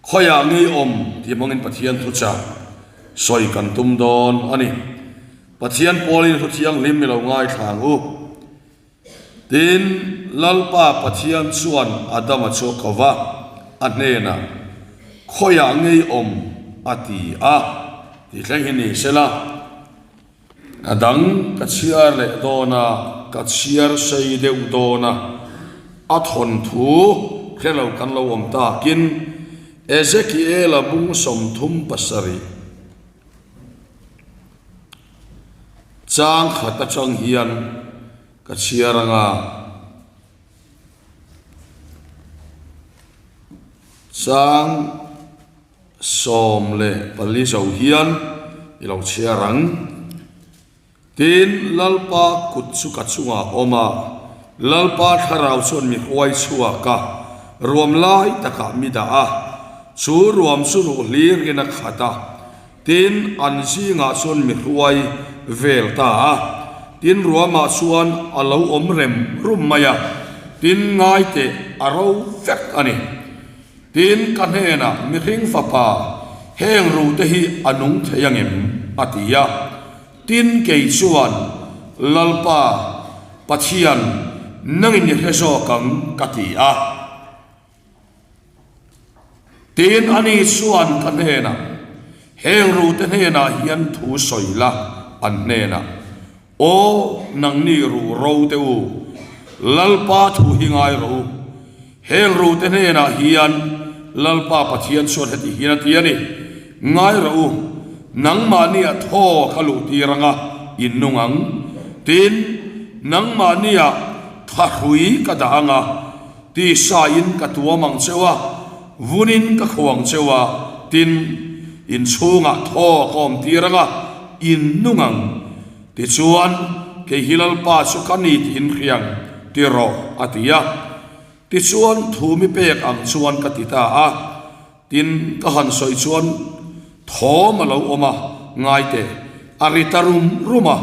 Khawiah nge i awm tih hmangin Pathian thuchah sawi kan tum dawn a ni. Pathian pawlin thu thianghlim mi lo ngaithla ang u. Tin, Lalpa Pathian chuan Adama chu a ko va, a hnenah, Khawiah nge i awm? a ti a. Tih thleng hi ni sela, a dang ka chhiar leh dawn a, ka chhiar sei deuh dawn a, a thawnthu hre lo kan lo awm takin Ezekiela bung 37. Chang khat atang hian ka chhiar anga chang 14 zo hian i lo chhiar ang. Tin, Lalpa kut chu ka chungah a awm a, Lalpa thlarau chuan mi huai chhuak a, ruam lai takah mi dah a, chu ruam chu ruh hlir in a khat a, tin, an zingah chuan mi hruai vel ta a, tin, ruamah chuan a lo awm rem rum mai a, tin, ngaiteh a ro vek a ni. Tin, ka hnenah, Mihring fapa, heng rute hi a nung thei angem? a ti a. Tin, kei chuan, Lalpa, Pathian, nangin i hre zawk ang, ka ti a. Tin, ani chuan ka hnenah, Heng rute hnenah hian thu sawi la, an hnenah, Aw, nangni ru ro te u, Lalpa thu hi ngai rawh u. Heng rute hnenah hian Lalpa Pathian chuan heti hian a ti a ni, Ngai rawh u, nangmahnia thaw ka luh tir anga in nung ang. Tin, nangmahnia thahrui ka dah anga tisain ka tuam ang cheu a, vunin ka khuh ang cheu a, tin, in chhungah thaw ka awm tir anga in nung ang. Tichuan, kei hi Lalpa chu ka ni tih in hriang ti rawh, a ti a. Tichuan, thu mi pek ang chuan ka ti ta a. Tin, ka han sawi chuan thawm a lo awm a, ngai teh, a ri ta rum rum a,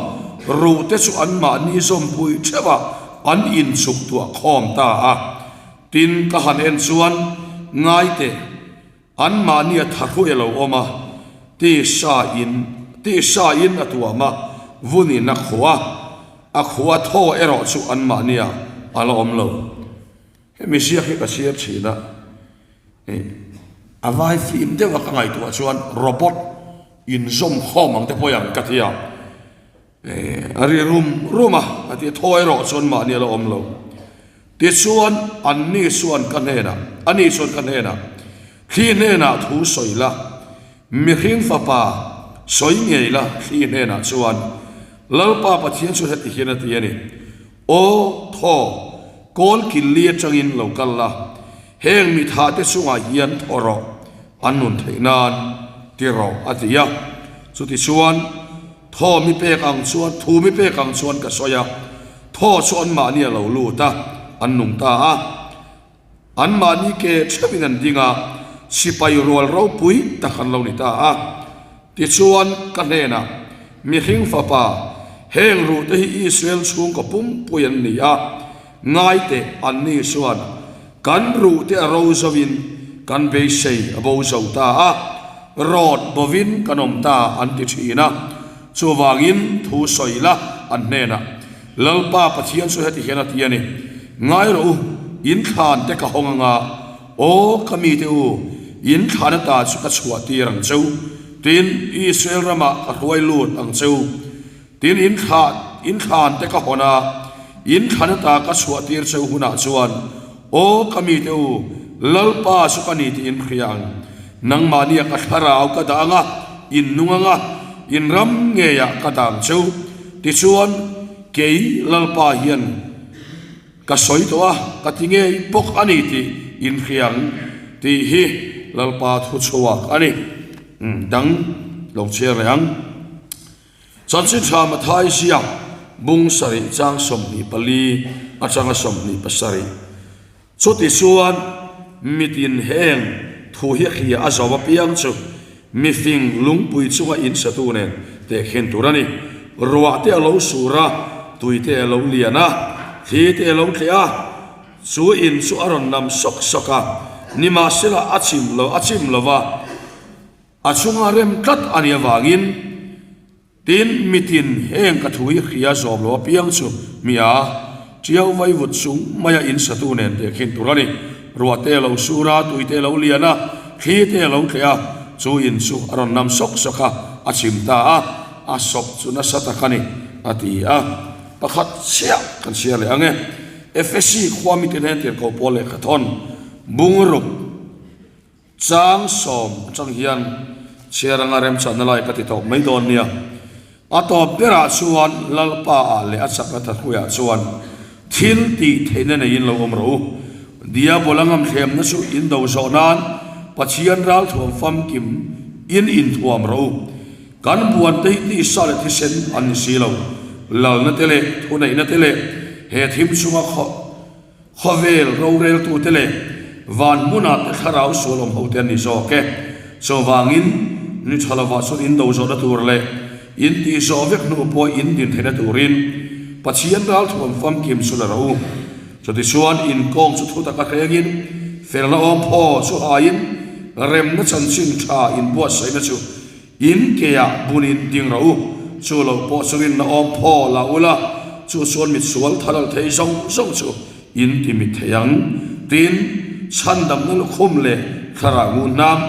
ruhte chu anmahni zawmpui theuh a, an inchuk tuah khawm ta a. Tin, ka han en chuan, ngai teh, Anmahni a thahrui a lo awm a, tisa in tisa in a tuam a, vun in a khuh a, a khuh a thaw erawh chu anmahni ah a la awm lo. Hemi ziak hi ka chhiar thin a, a vai fim deuh a ka ngaihtuah chuan robot inzawm khawm ang te pawh i ang ka ti a, A ri rum rum a, a ti thaw erawh chuan mahni a la awm lo. Tichuan, anni chuan ka hnenah, ani chuan ka hnenah, Thli hnenah thu sawi la, mihring fapa sawi ngei la, thli hnenah chuan, Lalpa Pathian chu heti hian a ti a ni, Aw, thaw, kawl kil li atangin lo kal la, heng mitha te chungah hian thaw rawh, an nun theih nan ti rawh, a ti a. Chutichuan, Thaw mi pek ang chuan, thu mi pek ang chuan ka sawi a, thaw chu anmahni a lo lut a, an nung ta a. Anmahni ke theuhin an ding a, sipai rual ropui tak an lo ni ta a. Tichuan, ka hnenah, Mihring fapa, heng ruhte hi Israel chhungkaw pumpui an ni a, ngai teh, anni chuan kan ruhte a ro zoin kan beisei a bo zo ta a, rawt bovin kan awm ta an ti thin a. Chuvangin thu sawi la an hnenah, Lalpa Pathian chu heti hian a ti a ni, Ngai rawh u, in thlan te ka hawng anga, aw ka mite u, in thlan ata chu ka chhuah tir ang cheu, tin, Israel ramah ka hruai lut ang cheu. Tin, in thlah, in thlan te ka hawn a, in thlan ata ka chhuah tir cheu hunah chuan, Aw ka mite u, Lalpa chu ka ni tih in hria ang. Nangmahnia ka thlarau ka dah ang a, in nung ang a, in ram ngeiah ka dah ang cheu. Tichuan, kei Lalpa hian ka sawi tawh a, ka ti ngei bawk a ni tih in hria ang tih hi Lalpa thuchhuak a ni. Dang lo chhiar leh ang. Chanchin Tha Mathai ziak bung sarih chang 24 atanga 27. Chuti chuan mitin heng thu hi hria a zo apiang chu mifing lungpui chunga insatu nen tehkhin tur a ni. Ruah te a lo sur a, tui te a lo lian a, thli te a lo tleh a, chu in chu a rawn nam sawk sawk a. Nimahsela a chim lo, a chim lo va, a chunga rem tlat a nih avangin, Tin, mitin heng ka thu hi hria zawm lo apiang chu mi a, Tiau vaivut chung maia in satu nen teh khin tur a ni. Ruah te a lo sur a, tui te a lo lian a, thli te a lo tleh a, chu in chu a rawn nam sawk sawk a, a chim ta a, a sawp chu nasa tak a ni, a ti a. Pakhat chiah kan chhiar leh ang e. Efesi khua mitin hian tirhkoh pawl lehkha thawn bungruk. Chang sawm atang hian chhiar anga remchanna lai ka ti tawp mai dawn nia. A tawp berah chuan Lalpa ah leh a chakna thathuiah chuan thil tih theihna neiin lo awm rawh u. Diabola ngamthlemna chu in do zawh nan Pathian ralthuam famkim in inthuam rawh u. Kan buan te hi tisa leh thisen an ni si lo. Lalna te leh thuneihna te leh he thim chunga khaw Khawvel roreltute leh van hmunah te thlarau sual awm hote an ni zawk e. Chuvangin, ni tha lovah chuan in do zawhna tur leh in tih zawh vek hnu pawh in din theihna turin Pathian ralthuam famkim chu la rawh u. Chutichuan, in kawng chu thu taka hrengin, felna awm phaw chu haiin, remna chanchin tha inbuatsaihna chu In keah bunin ding rawh u, chu lo pawh chu rinna awm phaw la ula, chu chuan mit sual thar al thei zawng zawng chu in ti mit thei ang. Tin, chhandamna lukhum leh thlarau ngunhnam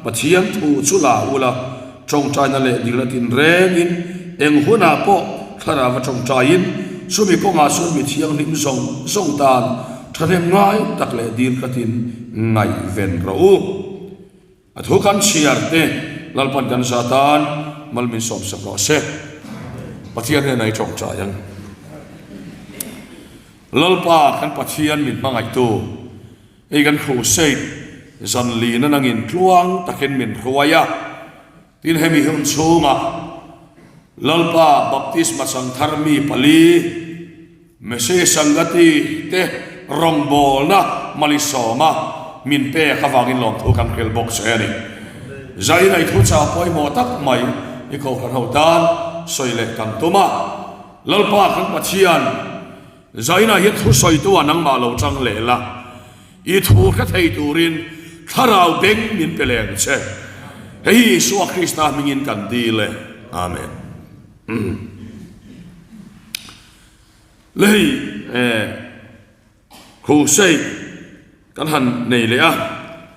Pathian thu chu la ula, tawngtaina leh dikna tinrengin eng hunah pawh thlarau a tawngtaiin chumi kawngah chuan mi thianghlim zawng zawng tan thahnem ngai tak leh dil tlatin ngaihven rawh u. A thu kan chhiar te Lalpan kan za tan mal min sawmsak rawh se. Pathian hian a i tawngtai ang. Lalpa kan Pathian min hmangaihtu, hei kan crusade zan lina nangin tluang takin min hruai a, tin hemi hun chhungah Lalpa baptisma changthar mi pali, Mese Sangati te rawngbawlna malisawma min pek avangin lawmthu kan hrilh bawk che a ni. Zaina i thuchah pawimawh tak mai i kohhran ho tan sawi leh kan tum a. Lalpa kan Pathian, Zaina hian thusawitu ah nangmah lo chang leh la, i thu hre thei turin thlarau beng min pe leh ang che. Hei hi Isua Krista hmingin kan dil e. Amen. Lei crusade kan han nei leh a,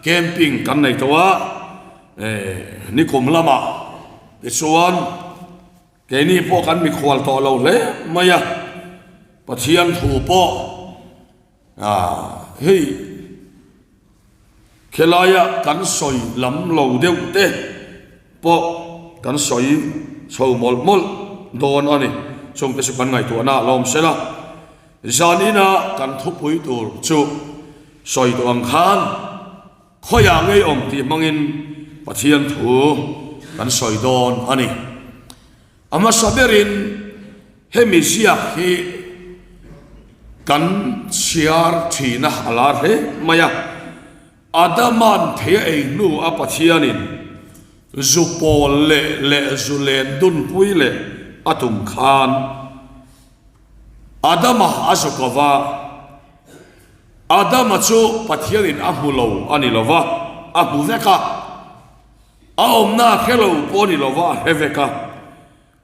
camping kan nei tawh a, nikum lamah tichuan keini pawh kan mikhual tawh lo hle mai a, Pathian thu pawh hei khelaia kan sawi lam lo deuh te pawh kan sawi chho mawlh mawlh dawn a ni. Chungte chu kan ngaihtuahna a lawm sela, zan ina kan thupui tur chu sawi tawh ang khan khawiah ngei awm tih hmangin Pathian thu kan sawi dawn a ni. A hmasa berin hemi ziak hi kan chhiar thina a lar hle mai a, Adama'n thei a ei hnu a Pathianin zu pawl leh leh zu len dunpui leh a tum khan Adama a zu ko va, Adama chu Pathianin a hmu lo a ni lo va, a hmu vek a. A awmna a hre lo pawh a ni lo va, a hre vek a.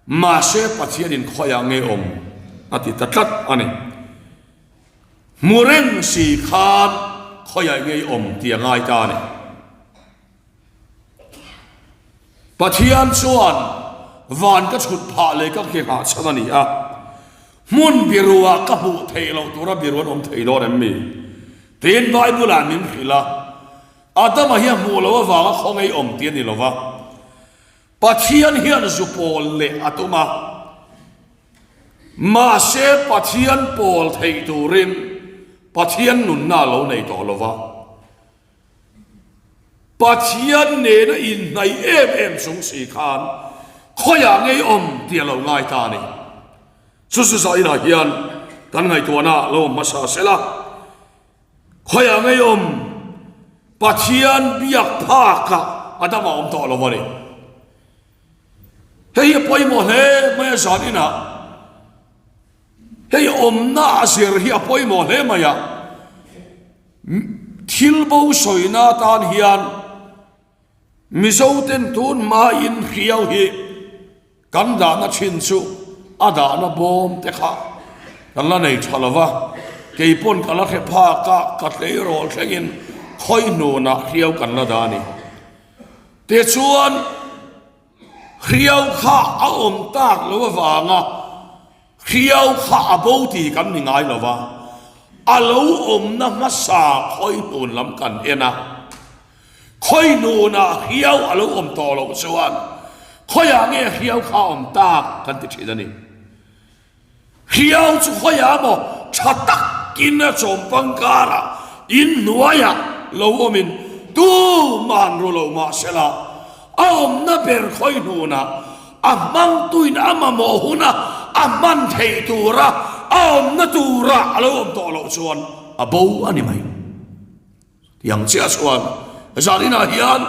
Mahse, Pathianin khawiah nge awm a ti ta tlat a ni. Hmu reng si khan khawiah nge i awm tih a ngai ta a ni. Pathian chuan van ka chhut phah leh ka ke nghah chhan a ni a, hmun biruah ka hmuh theih loh tura biru an awm thei dawn em mi? Tiin Bible-ah min hrilh a. Adama hi a hmuh loh avanga khawngaih awm tih a ni lo va, Pathian hian zu pawl leh a tum a, mahse Pathian pawl theih turin Pathian nunna a lo nei tawh lo va, Pathian nena inhnaih em em chung si khan khawiah ngei awm tih a lo ngai ta a ni. Chu chu zainah hian kan ngaihtuahna lo awm hmasa sela. Khawiah ngei awm Pathian biak phakah a dam a awm tawh lo a ni. Hei hi a pawimawh hle mai a zan inah hei awmna a zir hi a pawimawh hle mai a. Thil bo sawina atan hian Mizoten tun hmain hriau hi kan dahna thin chu a dahna bawm te kha kan la nei tha lo va, kei pawn ka la hre phak a, ka tleirawl thlengin khawi hnunah hriau kan la dah a ni. Tichuan, hriau kha a awm tak lo avanga Hriau kha a bo tih kan ni ngai lo va, a lo awmna hmasa khawihnun lam kan en a, khawihnunah hriau a lo awm tawh loh chuan khawiah nge hriau kha a awm tak kan ti thin a ni. Hriau chu khawiah maw tha takin a chawmpang karah inhnuaiah lo awmin tuman ru lo mahsela a awmna ber khawihnunah A hmangtuin a mamawh huna a hman theih tura a awmna tura a lo awm tawh loh chuan a bo a ni mai. Tiang chiah chuan zaninah hian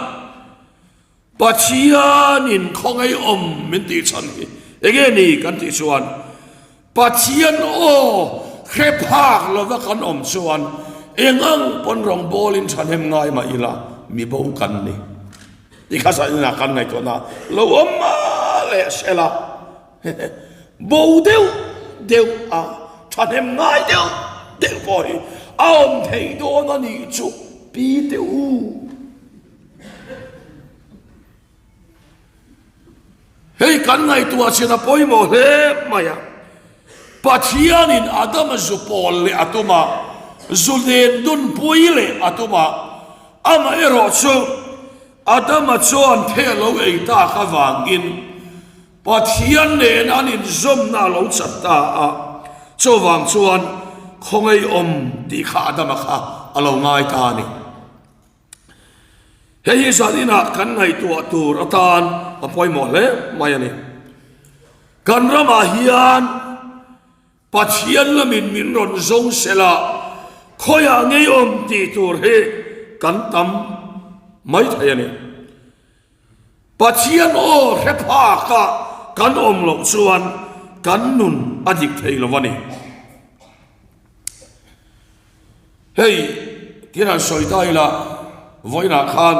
Pathianin khawngaih awm min tih chhan hi enge ni kan tih chuan Pathian aw hre phak lova kan awm chuan eng ang pawn rawngbawlin thahnem ngai mah ila mi bo kan ni. Ti kha zaninah kan ngaihtuahna lo awm leh sela bo deuh deuh a thahnem ngai deuh deuh pawh hi a awm thei dawn a nih chu pi teh u. Hei kan ngaihtuah chin a pawimawh hle mai a, Pathianin Adama zu pawl leh a tum a, zu len dunpui leh a tum a, amaherawh chu Adama chuan the a lo ei tak avangin Pathian nen an inzawmna a lo chat ta a, chuvang chuan khawngaihawm tih kha Adama kha a lo ngai ta a ni. Hei hi zan inah kan ngaihtuah tur atan a pawimawh hle mai a ni. Kan ramah hian Pathian lamin min rawn zawng sela khawiah ngei awm tih tur hi kan tam mai thei a ni. Pathian aw hre phaka kan awm loh chuan kan nun a dik thei lo a ni. Hei thil han sawi ta ila vawiinah khan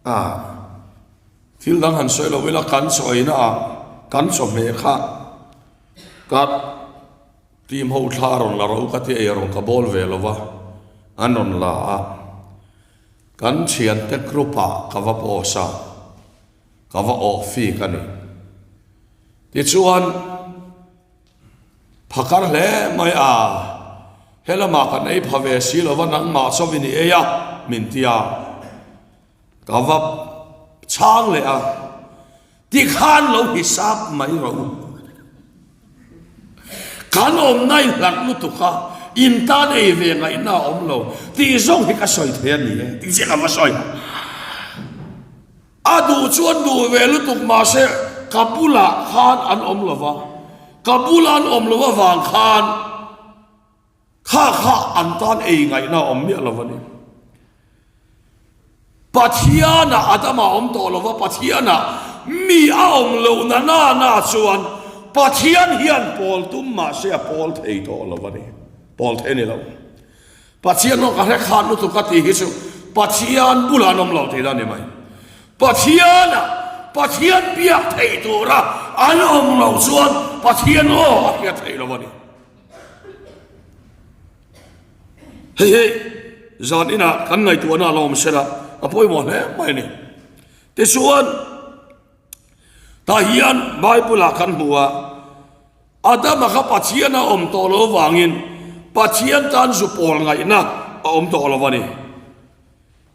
ah thil dang han sawi lo ila kan chawina ah kan chawhmeh kha ka team ho thla a rawn la ro ka ti ei rawn ka bawl ve lo va an rawn la a kan thiante group ah ka va post a ka va awh fik a ni tichuan. Phakar hle mai a, helamah kan ei pha ve si lova nangmah chawin i ei a, min ti a, ka va chhang leh a, tikhan lo hisap mai rawh u. Kan awmna i hlat lutuk a, in tan ei ve ngaihna a awm lo tih zawng hi ka sawi thei a ni e, tih chiah ka va sawi a. A duh chu an duh ve lutuk mahse ka bulah khan an awm lo va, ka bula an awm loh avang khan kha kha an tan ei ngaihna a awm miah lo a ni. Pathianah Adama a awm tawh lo va, Pathianah mi a awm loh na na na chuan Pathian hian pawl tum mahse a pawl thei tawh lo a ni, pawl thei a ni lo. Pathian aw ka hre khat lutuk a tih hi chu Pathian bulah an awm lo tih la ni mai. Pathiana Pathian biak theih tura an awm loh chuan Pathian aw a hriat theih lo a ni. Hei hi zan inah kan ngaihtuahna a la awm sela a pawimawh hle mai a ni. Tichuan tah hian Bible ah kan hmu a. Adama kha Pathian a awm tawh loh avangin Pathian tan zu pawl ngaihna a awm tawh lo a ni.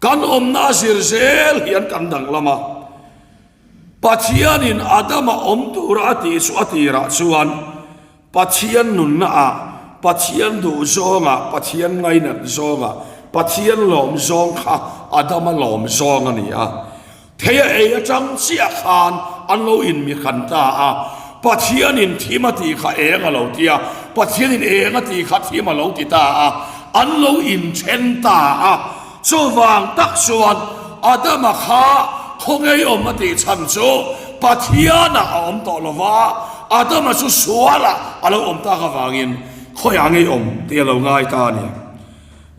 Kan awmna a zir zel hian kan danglam a. Pathianin Adama awm tura a tih chu a tirah chuan Pathian nunna ah, Pathian duh zawngah, Pathian ngainat zawngah, Pathian lawm zawng kha Adama lawm zawng a ni a. Thei a ei atang chiah khan an lo inmihran ta a, Pathianin thim a tih kha eng a lo ti a, Pathianin eng a tih kha thim a lo ti ta a, an lo inthen ta a. Chuvang tak chuan Adama kha khawngeiawm a tih chhan chu Pathianah a awm tawh lo va, Adama chu sualah a lo awm tak avangin khawiah ngeiawm tih a lo ngai ta a ni.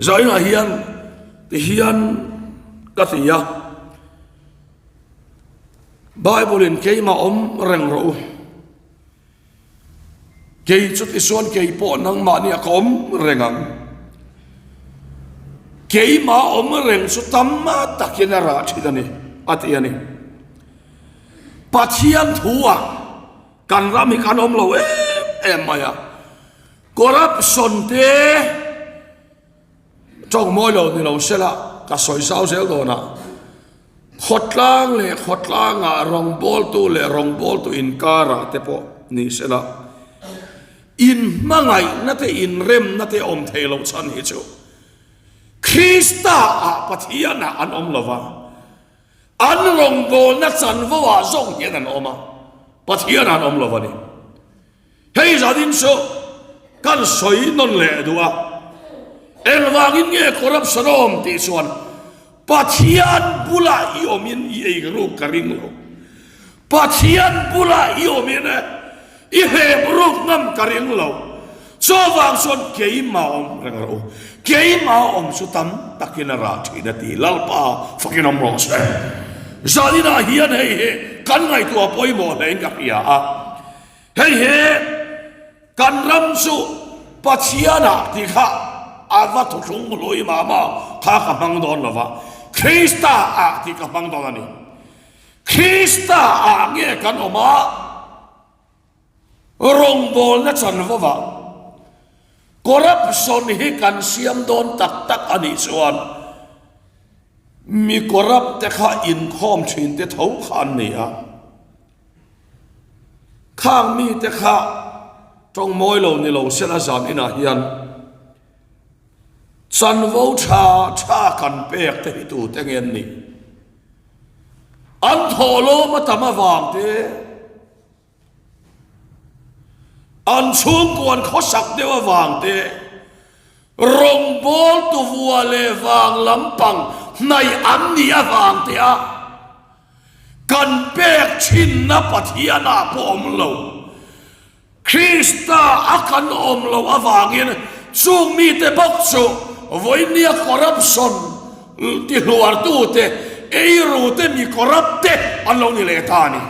Zainah hian. Tihian ka ti a, Bible-in keimah awm reng rawh u. Kei chu tichuan kei pawh nangmahni a ka awm reng ang. Keimah awm reng chu tam takin a rah thin a ni, a ti a ni. Pathian thu-ah kan ram hi kan awm lo em em mai a. Corruption te tawng mawi lo ni lo sela ka sawi zau zel dawn a. Khawtlang leh khawtlangah rawngbawltu leh rawngbawltu inkarah te pawh ni sela inhmangaihna te inremna te awm thei loh chhan hi chu Krista ah Pathianah an awm lo va, an rawngbawlna chanvo ah zawk hian an awm a, Pathianah an awm lo a ni. Hei zanin chu kan sawi nawn leh duh a, engvangin nge corruption a awm tih chuan Pathian bulah i awmin i ei ruk ka ring lo, Pathian bulah i awmin i hlep ruk ngam ka ring lo, chuvang chuan keimah awm reng rawh u, keimah awm chu tam takin a rah thin a ti, Lalpa fakin awm rawh se. Zaninah hian hei hi kan ngaihtuah pawimawh hlein ka hria a. Hei hi kan ram chu Pathianah tih kha a va thuthlung hlui mah mah kha ka hmang dawn lo va, Krista ah tih ka hmang dawn a ni. Krista ah nge kan awm a, rawngbawlna chanvo ah corruption hi kan siam dawn tak tak a nih chuan mi corrupt te kha inkhawm thin te tho kha an ni a. Khang mite kha tawng mawi lo ni lo sela zan inah hian chanvo tha tha kan pek te hi tute nge an nih? An thawhlawm a tam avang te, an chhungkuan khawsak deuh avang te, rawngbawltu vua leh vang lampang hnaih an nih avang te a, Kan pek thinna Pathianah pawh awm lo. Krista a kan awm loh avangin chung mite bawk chu vawinia corruption tihluartute, eirute, mi corrupt te an lo ni leh ta a ni.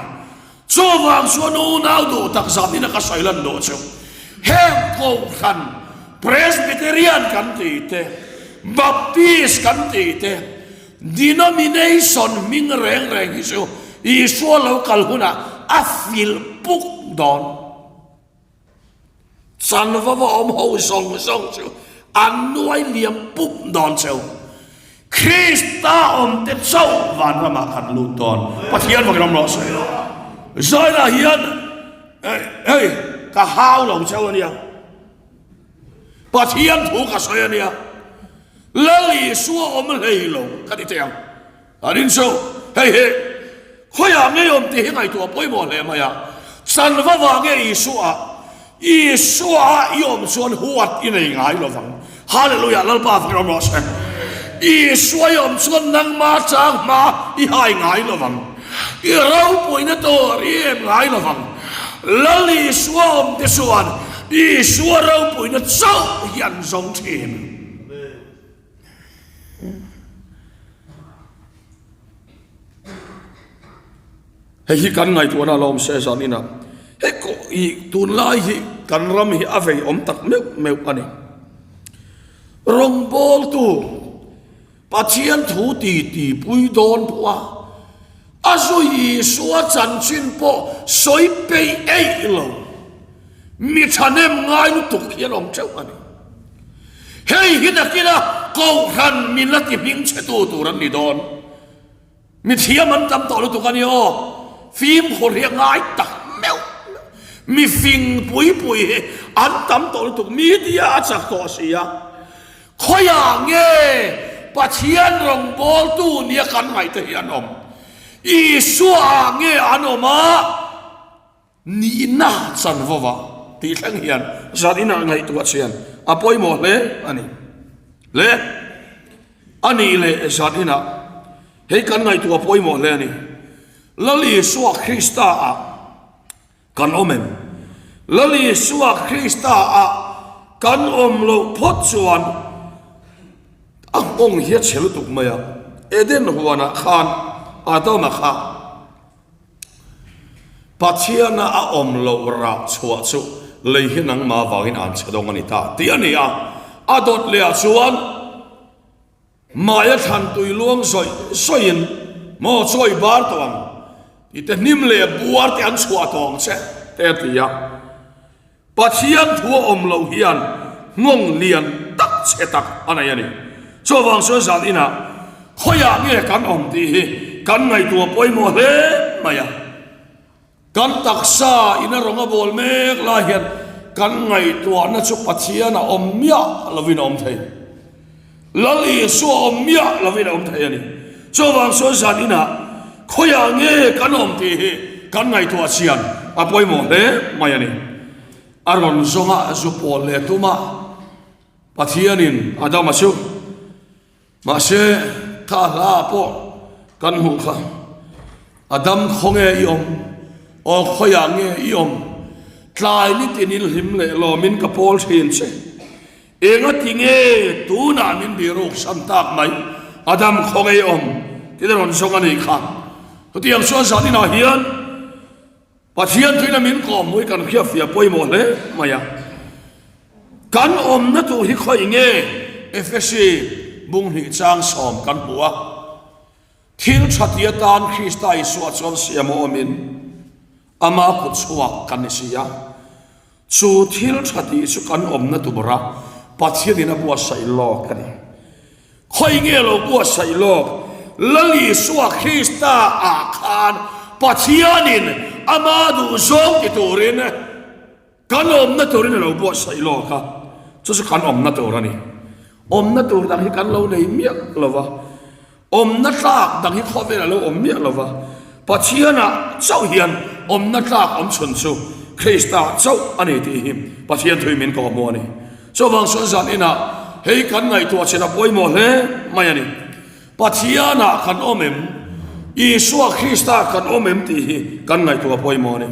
Chuvang chuan unau duh tak zanin a ka sawi lan duh chu heng kohhran Presbyterian kan tih te, Baptist kan tih te, Denomination hming reng reng hi chu Isua lo kal hunah a filh puk dawn. Chanva va awm ho zawng zawng chu an nuai liam pup dawn cheu. Krista awm te chauh vanramah kan lut dawn. Pathian vakin awm rawh se. Zainah hian hei ka hau lo cheu ania. Pathian thu ka sawi ania. Lal Isua awm hlei lo ka ti teh ang. A rin chu hei hi khawiah ngei awm tih hi ngaihtuah pawimawh hle mai a. Chanva vang nge Isua Isua a i awm chuan huat i nei ngai lo vang. Hallelujah Lalpa fakin awm rawh se. Isua i awm chuan nangma chang hma i hai ngai lo vang. I ropuina tur i em ngai lo vang. Lal Isua awm te chuan Isua ropuina chauh hi an zawng thin. Hei hi kan ngaihtuahna a la awm se zan inah hei kawh hi tunlai hi kan ram hi a vei awm tak meuh meuh a ni. Rawngbawltu Pathian thu ti ti pui dawn pawh a, a zui Isua chanchin pawh sawi peih eih lo. Mi thahnem ngai lutuk hi an awm teuh a ni. Hei hi nakina Kohhran min la ti hming chhetu tur an ni dawn. Mi thiam an tam tawh lutuk a ni aw. Fimkhur hi a ngai tak meuh meuh. Mi fing pui pui hi an tam tawh lutuk. Media a chak tawh si a. Khawiah nge Pathian rawngbawltu nia kan ngaihte hi an awm? Isua ah nge an awm a? Nihna chanvo va tih thleng hian zan inah ngaihtuah chian a pawimawh hle a ni. Le a nih leh zan inah hei kan ngaihtuah pawimawh hle a ni. Lal Isua Krista ah kan awm em? Lal Isua Krista ah kan awm loh phawt chuan. A nghawng hi a chhe lutuk mai a, Eden huanah khan Adama kha Pathiana a awm loh rah chhuah chu lei hi nangmah vangin an chhe dawng a ni ta tih a ni a. A dawt lehah chuan Maia thlan tui luang zawih zawihin maw chawi bar tawh ang tih te hnim leh buar te an chhuah tawh ang che te a ti a. Pathian thu a awm loh hian nghawng lian tak chhe tak a nei a ni. Chuvang chuan zan inah khawiah nge kan awm tih hi kan ngaihtuah pawimawh hle mai a. Kan taksa in a rawng a bawl mek lai hian kan ngaihtuahna chu Pathian a awm miah lovin a awm thei. Lal Isua awm miah lovin a awm thei a ni. Chuvang chuan zan inah khawiah nge kan awm tih hi kan ngaihtuah chian a pawimawh hle mai a ni. A rawn zawnga zu pawl leh tuma Pathianin Adama chu Mahse, kha hla ah pawh kan hmuh kha, A dam khaw nge i awm? Aw khawiah nge i awm? Tlai nitin in hlim leh lawmin ka pawl thin che. Engati nge tunah min biruk san tak mai? A dam khaw nge i awm? Tih a rawn zawng a nih kha. Chutiang chuan zan inah hian Pathian thuina min kawm hmui kan hriatfiah pawimawh hle mai a. Kan awmna tur hi khawi nge? Efesi bunghnih chang sawm kan hmu a. Thil tha ti atan Krista Isua chuan siam a awmin ama kut chhuak kan ni si a. Chu thil tha tih chu kan awmna tura Pathianin a buatsaih lawk a ni. Khawi nge lo buatsaih lawk? Lal Isua Krista ah khan Pathianin ama duhzawng ti turin kan awmna turin a lo buatsaih lawk a, chu chu kan awmna tur a ni. Awmna tur dang hi kan lo nei miah lo va. Awmna tlak dang hi khawvel a lo awm miah lo va, Pathianah chauh hian awmna tlak awm chhun chu Krista chauh a ni tih hi Pathian thui min kawhhmuh a ni. Chuvang chuan zan inah hei kan ngaihtuah chin a pawimawh hle mai a ni. Pathianah kan awm em? Isua Krista kan awm em tih hi kan ngaihtuah pawimawh a ni.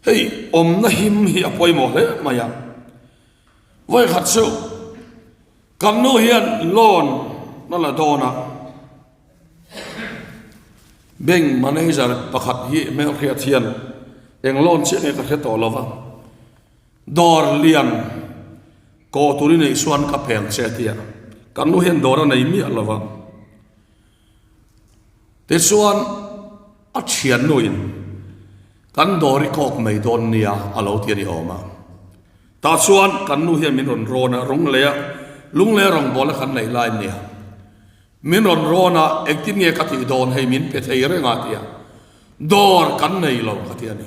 Hei awmna him hi a pawimawh hle mai a. Vawikhat chu kan nu hian loan a la dawn a, bank manager pakhat hi hmelhriat hian eng loan chiah nge ka hre tawh lo va, dawr lian kawh tur i neih chuan ka peng che a ti a, kan nu hian dawr a nei miah lo va. Tichuan a thiannuin kan dawr i kawk mai dawn nia a lo ti a ni awm a. Tah chuan kan nu hian min rawn rawn a, rawnglei a, lunglei a rawngbawlna kan neih lai nia. Min rawn rawn a, engtin nge ka tih dawn hei min pe thei reng a ti a. Dawr kan nei lo ka ti a ni.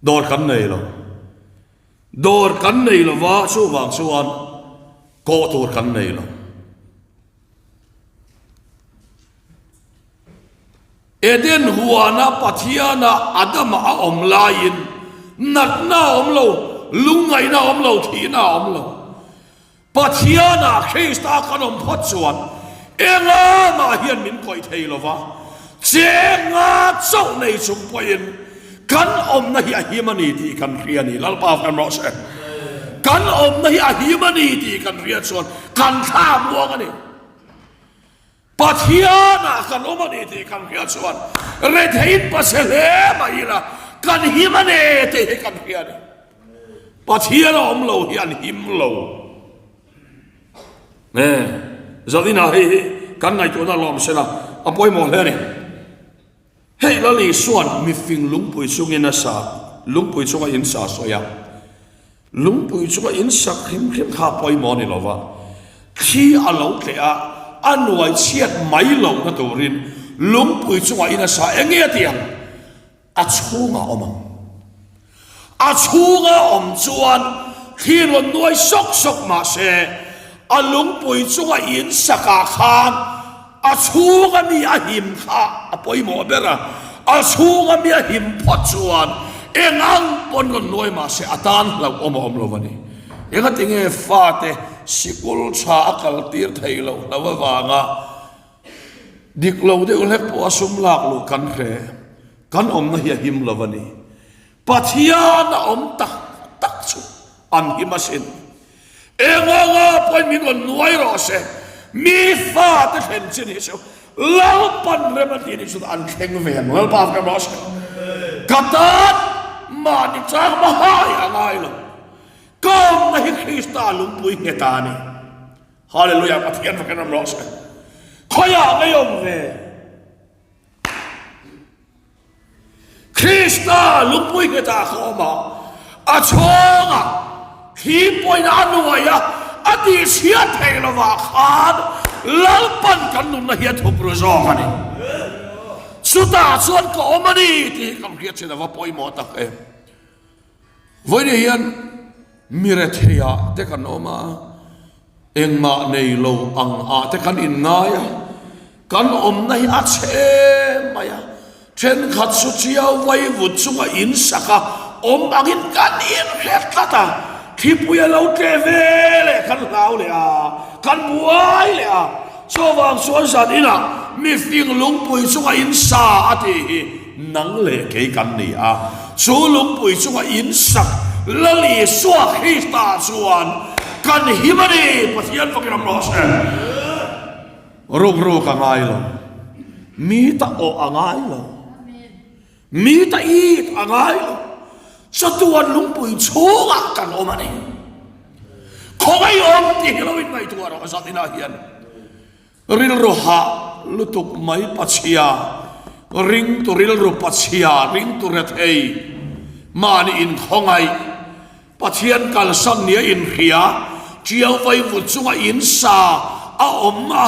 Dawr kan nei lo. Dawr kan nei lo va, chuvang chuan kawh tur kan nei lo. Eden huana Pathiana Adama a awm laiin natna a awm lo, lungngaihna a awm lo, thihna a awm lo. Pathiana Krista kan awm phawt chuan enga mah hian min kawih thei lo va, chenga chauh nei chung pawhin kan awmna hi a him a ni tih kan hria a ni. Lalpa kan rawh se. Kan awmna hi a him a ni tih kan hria chuan kan thla muang a ni. Pathianah kan awm a ni tih kan hria chuan retheiin pase hle mah ila kan him a ni tih hi kan hria a ni. Pathian a awm lo hi an him lo. Nge, Zalina hei hi kan ngaihtuahna lawm sela a pawimawh hle a ni. Hei Lal Isua'n mifing lungpui chungin a sa, lungpui chunga in sa a sawi a. Lungpui chunga in sak hrim hrim kha a pawimawh a ni lo va, thli a lo tleh a, a nuai chhiat mai lohna turin lungpui chunga in a sa eng nge a ti ang? A chhungah a awm ang. A chhunga awm chuan thli rawn nuai sawk sawk mah se, a lungpui chunga in sakah khan a chhunga mi a him kha a pawimawh ber a, a chhunga mi a him phawt chuan eng ang pawn rawn nuai mah se a tan hlauhawm a awm lo a ni. Engati nge fate sikul tha a kaltir theih loh hlauh avanga dik lo deuh hlek pawh a sum lak luh kan hre, kan awmna hi a him lo a ni. Pathian a awm tak tak chu an him asin. Enganga pawhin min rawn nuai rawh se, mi fate thlen chi ni chu Lalpan rem a tih ni chu an thleng ve ang, Lalpa rem rawh se. Ka tan mahni chang mahai a ngai lo, ka awmna hi Krista lungpui nghet a ni. Hallelujah, Pathian fakin rem rawh se. Khawiah ngei awm ve? Krista lungpui nghetah ka awm a, a chhawngah thli pawhin a nuai a, a tihchhiat theih lovah khan Lalpan kan nunna hi a thup ru zawk a ni. Chutah chuan ka awm a ni tih hi kan hriat chin a va pawimawh tak em. Vawiin hian mi retheiah te kan awm a, Engmah nei lo ang ah te kan inngai a, kan awmna hi a chhe mai a, thenkhat chu chiau vai vut chunga in sak a awm angin kan inhre tlat a, thlipui a lo tle ve leh kan hlau leh a, kan buai leh a, chuvang chuan zan inah mifing lungpui chunga in sa a tih hi Nang leh kei kan ni a, chu lungpui chunga in sak Lal Isua Krista chuan kan him a ni, Pathian fakin awm rawh se. Rukruk a ngai lo, mi ta awh a ngai lo, mi ta it a ngai lo, chatuan lungpui chhungah kan awm a ni. Khawngaih awm tih hi lo inngaihtuah rawh zat inah hian. Rilru hah lutuk mai pachhia, ringtu rilru pachhia, ringtu rethei, mahni inkhawngaih, Pathian kalsan nia inhria, Tiau vaivut chunga in sa a awm a,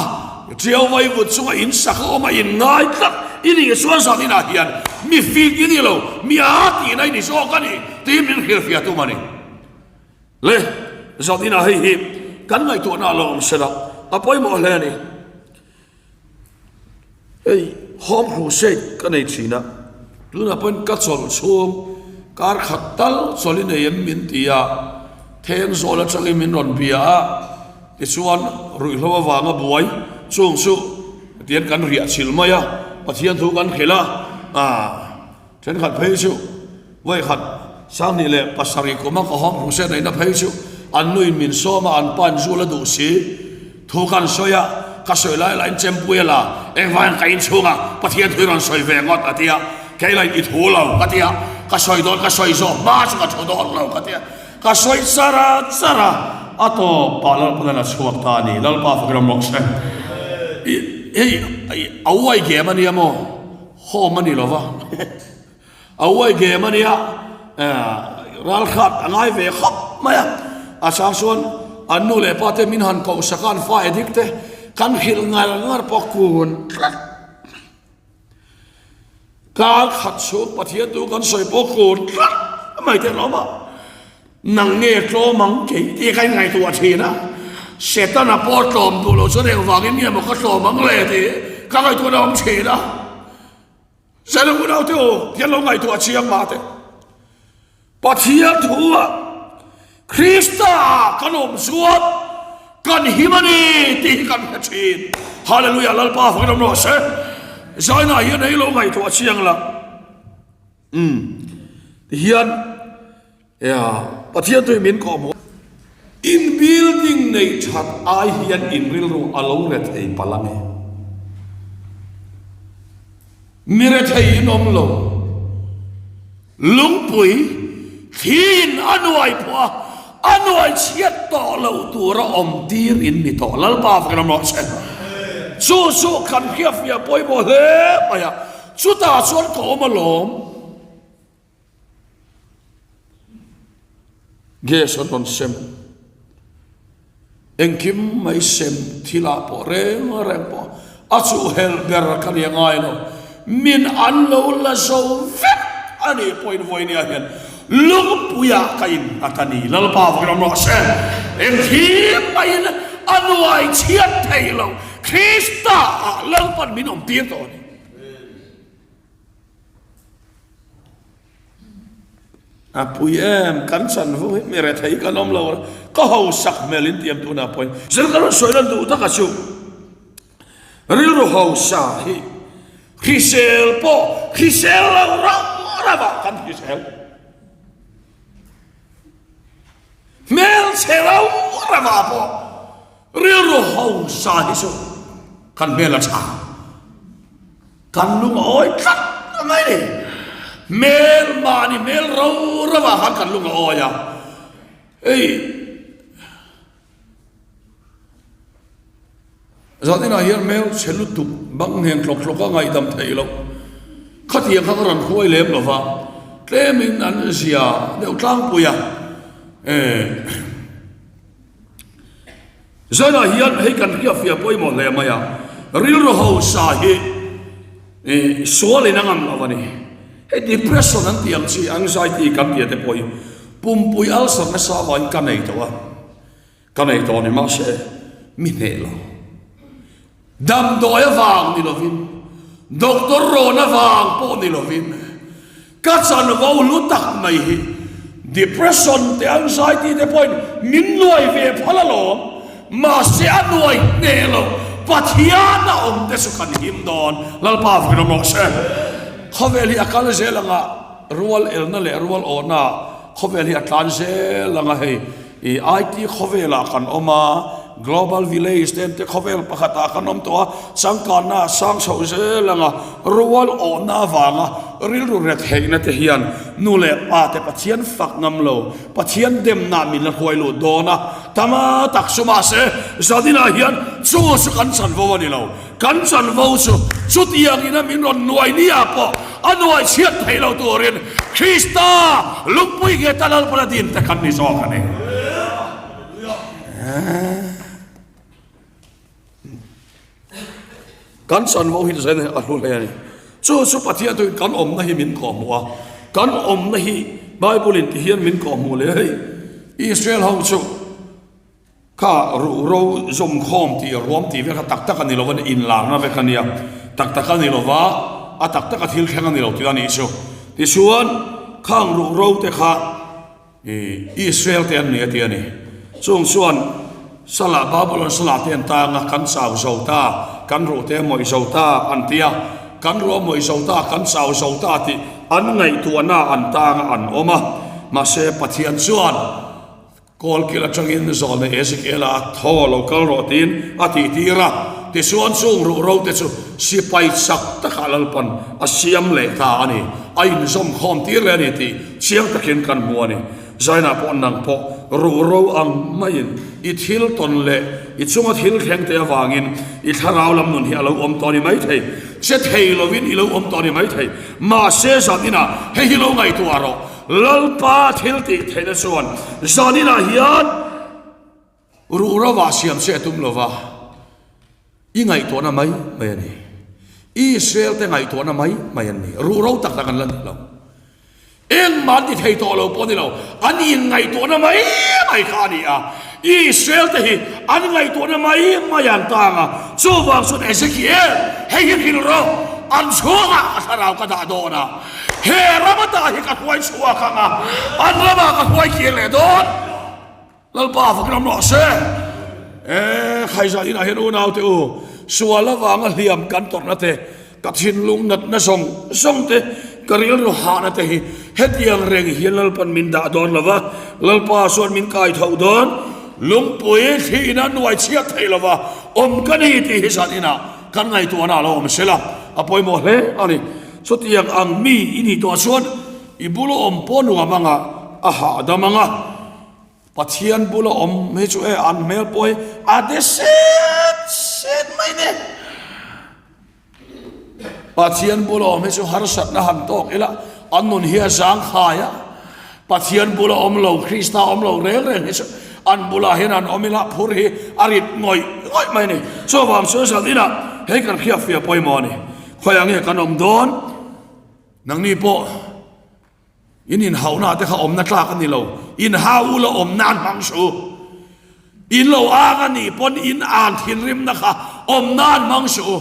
Tiau vaivut chunga in sak a awm a inngai tlat i nih chuan zan inah hian mi fing i ni lo, mi a tihna i ni zawk a ni tiin min hrilhfiah tum a ni. Le, zan inah hei hi kan ngaihtuahna a lo awm sela, a pawimawh hle a ni. Hei Home Crusade ka nei thin a, tunah pawhin ka chawlh chhung kar khat tal chawlh i nei em min ti a, Thenzawl atangin min rawn bia a, tichuan ruihhlo avanga buai chung chu tian kan riah chilh mai a, Pathian thu kan hrilh a, ah. Thenkhat phei chu vawikhat 27 kuma ka hawng hruhse neihna phei chu an nuin min sawm a, an pa in zu la duh si. Thu kan sawi a, ka sawi lai lahin chempui a la, engvangin ka inchhungah Pathian thu i rawn sawi ve ngawt a ti a, kei lahin i thu lo ka ti a, ka sawi dawn ka sawi zawh hma chu ka thu dawn lo ka ti a, ka sawi char a char a, a tawpah Lalpa'n a chhuak ta a ni, Lalpa fakin awm rawh se. Hei a uai game a nia maw? Home a ni lo va, a uai game a nia, ral khat a ngai ve khawp mai a, a chang chuan an nu leh pa te min han koh sak a, an fa addict te kan hrilh ngar ngar pawh kun tlat. Kar khat chhung Pathian tu kan sawi pawh kun tlat mai te an awm a. Nang nge tlawm ang kei tih ka inngaihtuah thin a, Setana pawh tlawm duh lo chuan engvangin nge maw ka tlawm ang le tih ka ngaihtuahna a awm thin a. Zela unaute u, hian lo ngaihtuah chiang mah teh. Pathian thu ah Krista ah kan awm chuan kan him a ni tih hi kan hre thin. Hallelujah, Lalpa fakin awm rawh se. Zainah hian hei lo ngaihtuah chiang la. Umm tihian Pathian tui min kawh hmuh. In building neih that ai hian in rilru a lo rethei palh ange. Mi rethei in awm lo. Lungpui thliin a nuai pawh a, a nuai chhiat tawh loh tura awm tir in ni tawh. Lalpa fakin awm rawh se. Chu chu kan hriatfiah pawimawh hle mai a. Chutah chuan ka awm alawm. Gas an rawn sem. Engkim mai sem thilah pawh reng reng pawh a chuhhelh ber ka nia ngai lo. Min an lo la zo vek a nih pawhin vawinia hian lungpuiah ka innghat a ni. Lalpa vakin awm rawh se. Engkim maiin a nuai chhiat thei lo. Krista ah Lalpan min awm tir tawh a ni. A pui em, kan chanvo hi mi rethei kan awm lo, ka hausak hmel in tiam tunah pawhin zir ka rawn sawi lan duh tak a chu. Rilru hausa hi hrisel pawh hrisel lo rau rau ah kan hrisel. Hmelchhe rau rau. ravah pawh rilru hausa hi chu kan hmel a tha. Kan lung a awi tlat mai ni. Hmel mahni hmel ro ravah khan kan lung a awi a. Hei. Zaninah hian hmel chhe lutuk bang ngheng tlawk tlawk a ngaihdam theih loh. Khatiang kha ka rawn hruai lem lo va, tlemin an zia deuh tlangpui a. Zanah hian hei kan hriatfiah pawimawh hle mai a, rilru hausa hi sualin a ngam lo a ni. Hei depression an tih ang chi, anxiety kan tih te pawh hi pumpui ulcer nasa avangin ka nei tawh a. Ka nei tawh ni mahse mi hneh lo. Damdawi avang ni lovin, doctor rawn avang pawh ni lovin ka chanvo hlu tak mai hi depression te anxiety te pawhin min nuai ve phal alawm, mahse a nuai hneh lo Pathian a awm te chu kan him dawn. Lalpa vakin awm rawh se. Khawvel hi a kal zel anga rual elna leh rual awhna khawvel hi a tlan zel anga hei. I IT khawvelah kan awm a, Global Village te te khawvel pakhatah kan awm tawh a, changkanna a sang chhoh zel ang a, rual awhna avanga rilru retheihna te hian nu leh pa te Pathian fak ngam lo, Pathian demna min la hruai lut dawn a, tama tak chu mahse zaninah hian chu chu kan chanvo a ni lo. Kan chanvo chu chutiang ina min rawn nuai nia pawh a nuai chhiat theih lo turin Krista lungpui nge ta Lalpana din te kan ni zawk a ni. Kan chanvo hi zen a hlu hle a ni. Chu chu Pathian tuin kan awmna hi min kawhhmuh a, kan awmna hi Bible in ti hian min kawhhmuh leh hei Israel ho chu Kha ruhro zawmkhawm tih ruam tih vek kha tak tak a ni lo a ni, inlarna vek a nia. Tak tak a ni lo va, a tak taka thil thleng a ni lo tih a nih chu. Tichuan, khang ruhro te kha Israel te an ni a ti a ni. Chung chuan Salah, Babylon Salah te an tang a, kan chau zo ta, kan ruh te a mawih zo ta an ti a. Kan ruh a mawih zo ta, kan chau zo ta tih an ngaihtuahna an tang a an awm a. Mahse, Pathian chuan. Kawlkil atangin zawhna Ezekiela a thaw lo kal rawh tiin a tihtir a, tichuan chung ruhro te chu sipai chak takah Lalpan a siam leh ta a ni, a inzawm khawm tir leh a ni tih chiang takin kan hmu a ni. Zainah pawh nang pawh ruhro ang maiin i thil tawn leh i chunga thil thleng te avangin i thlarau lam nun hi a lo awm tawh a ni maithei, che thei lovin i lo awm tawh a ni maithei, mahse zaninah hei hi lo ngaihtuah rawh. Lalpa thil tih theihna chuan zaninah hian ruhrova siam che a tum lo va, i ngaihtuahna mai mai a ni. Israel te ngaihtuahna mai mai an ni. Ruhro tak tak an la ni lo. Engmah an ti thei tawh lo pawh a ni lo. An inngaihtuahna mai mai kha a ni a. Israel te hi an ngaihtuahna mai mai an tang a, chuvang chuan Ezekiel, hei hi hrilh rawh, an chhungah ka thlarau ka dah dawn a, he ram ata hi ka hruai chhuak ang a, an ramah ka hruai kir leh dawn. Lalpa fak ram rawh se. E, Khaizah inah hian unaute u, sual avanga hliam kan tawrhna te, Ka thinlung natna zawng zawng te, ka rilru hahna te hi hetiang reng hian Lalpan min dah dawn lo va, Lalpa chuan min kai tho dawn. Lungpui thli ina nuai chhiat thei lo va, awm ka ni tih hi zan inah kan ngaihtuahna a lo awm sela, a pawimawh hle a ni. Chutiang ang mi i nih tawh chuan i bula awm pawh nuam anga a hahdam anga. Pathian bula awm hi chu e an hmel pawh hi a de set set mai ni. Pathian bula awm hi chu harsatna han tawk ila an nun hi a zangkhai a, Pathian bula awm lo, Krista awm lo reng reng hi chu an bulah hian an awm ila phur hi a rit ngawih ngawih mai a ni. Chuvang chuan zan inah hei kan hriatfiah pawimawh a ni. Khawiah nge kan awm dawn? Nangni pawh. In inhauhna te kha awmna tlak a ni lo. Inhau u la awm nan hmang suh u. In lo ang a nih pawn in ang thinrimna kha awm nan hmang suh u.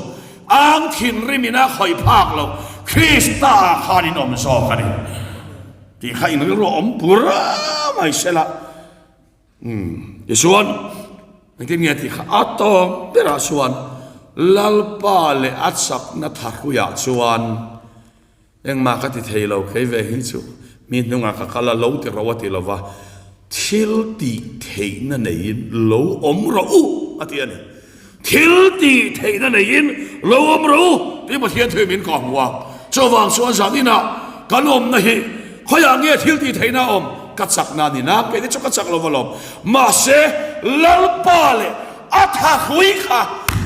Ang thinrim in a khawih phak lo. Krista ah khan in awm zawk a ni. Tih kha in rilru a awm pur mai sela. Umm tichuan engtin nge tih kha a tawng berah chuan Lalpa leh a chakna thahruiah chuan Engmah ka ti thei lo, kei ve hi chu mi hnungah ka kal a, lo ti ro a ti lo va. Thil tih theihna neiin lo awm rawh u, a ti a ni. Thil tih theihna neiin lo awm rawh u tih Pathian thu min kawh hmu a. Chuvang chuan zan inah kan awmna hi khawiah nge thil tih theihna a awm? Ka chakna a ni na, kei te chu ka chak lo va lawm. Mahse, Lalpa leh a tha hlui kha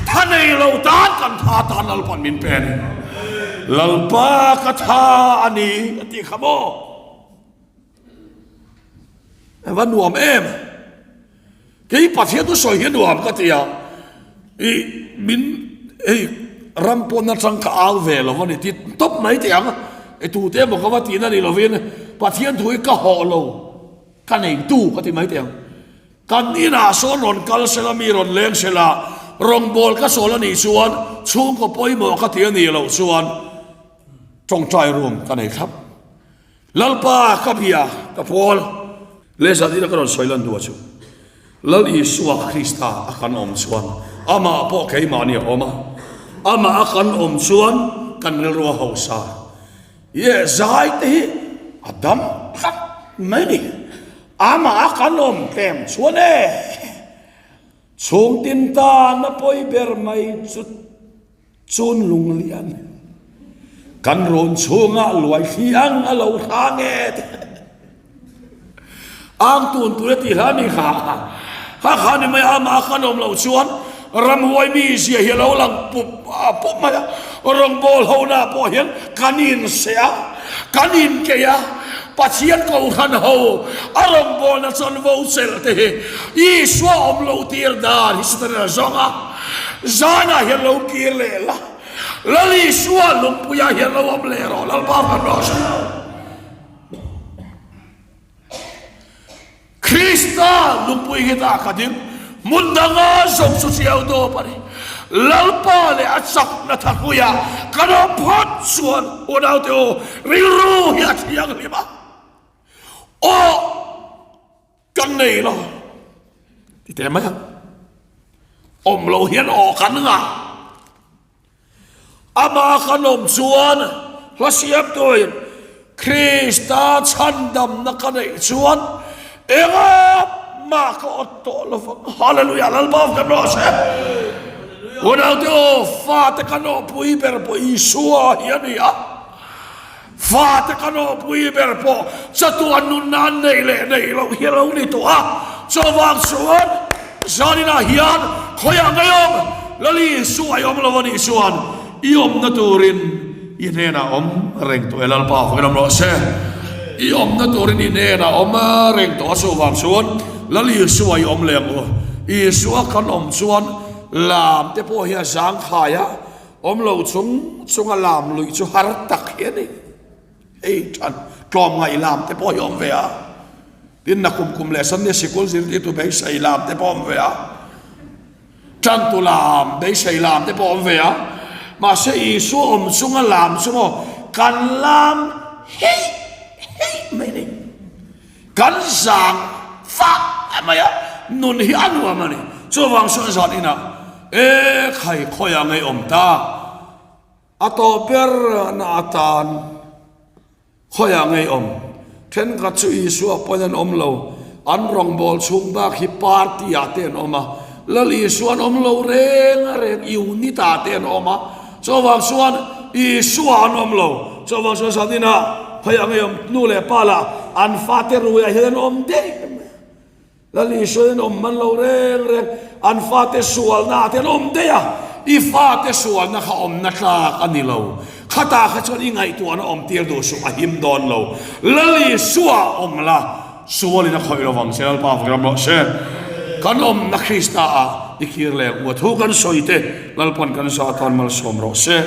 tha nei lo tan kan tha tan Lalpa'n min pe a ni. Lalpa ka tha a ni a tih kha maw? A va nuam em? Kei Pathian thu sawi hi nuam ka ti a, i min hei ram pawn atang ka au ve lo a ni ti tawp mai teh ang, e tute emaw ka va tihna ni lovin Pathian thu hi ka hawh lo, ka neitu ka ti mai teh ang. Kan inah sawn rawn kal sela mi rawn leng sela rawngbâwl ka sawl a nih chuan chhungkaw pawimawh ka ti a nih loh chuan tawngtai room ka nei thlap. Lalpa ka bia ka pawl. Lehzat ina ka rawn sawi lan duh a chu, Lal Isua Krista a kan awm chuan amah pawh keimahni a awm a, amah a kan awm chuan kan rilru a hausa. Ye zai te hi a dam tlat mai ni. Amah a kan awm tlem chuan e, chhungtin tan a pawi ber mai chu. Chun lunglian kan rawn chhungah luai thli ang a lo hrang e ti ang tun tur e tih hla ni kha kha kha ni mai a amah khan awm loh chuan ramhuai mi zia hi a lo lang pup pup mai a rawngbawl ho na pawh hian kan inseh a kan inkeih a Pathian kohhran ho a rawngbawlna chanvo chelh te hi Isua awm loh tir dan hi Satan a zawng a. Zanah hian lo kir leh la, Lal Isua lungpuiah hian lo awm leh rawh, Lalpa van rawh se. Krista lungpui hi dah ka ding, hmun danga zawng chu chiau dawp a ni. Lalpa leh a chakna thapuiah kan awm phawt chuan unaute u, rilru hi a thianghlim a. Aw! Kan nei lo ti teh mai ang. Awm lo hian aw kan ngah. Amah kan awm chuan hla siamtuin Krista chhandamna ka neih chuan engah mah ka awt tawh lo vang. Hallelujah Lalpa kan rawh se. Unaute aw fate kan awhpui ber pawh Isua hi a ni a. Fate ka nawhpui ber pawh chatuan nunna an neih leh neih loh hi a lo ni tawh a, chuvang chuan zaninah hian khawiah ngei awm Lali Isua i awm lo a nih chuan i awmna turin i hnenah awm reng tawh e Lalpa vawiin awm rawh se. I awmna turin i hnenah awm reng tawh a, chuvang chuan Lali Isua i awm leh ang u. Isua kan awm chuan lam te pawh hi a zangkhai a, Awm lo chung chunga lam luih chu har tak hi a ni. Hei than tlawmngaih lam te pawh hi awm ve a. Tin nakum kum leh Sunday sikul zirtirtu beisei lam te pawh awm ve a. Tantu lam beisei lam te pawh awm ve a. Mahse Isua awm chunga lam chu maw kan lam heih heih mai a ni. Kan zang fah mai a, nun hi a nuam a ni. Chuvang chuan zan inah e khai khawiah ngei awm ta, a tawp ber na atan khawiah ngei awm. Thenkhat chu Isua pawn an awm lo, an rawngbâwl chhung bak hi party ah te an awm a, Lal Isua an awm lo reng a reng, unit ah te an awm a. Chuvang chuan Isua an awm lo. Chuvang chuan zan inah phei ang ei awm nu leh pa lah an fate ruiah hian an awm daih mai. Lal Isua in awm man lo reng reng an fate sualna ah te an awm daih a. I fate sualna kha awmna tlak a ni lo. Khatah kha chuan i ngaihtuahna awm tir duh suh a him dawn lo. Lal Isua awm la. Sualin a khawih lovang che Lalpa vak ram rawh se. Kan awmna Krista ah i kir leh ang u a thu kan sawi te Lalpan kan za atan malsawm rawh se.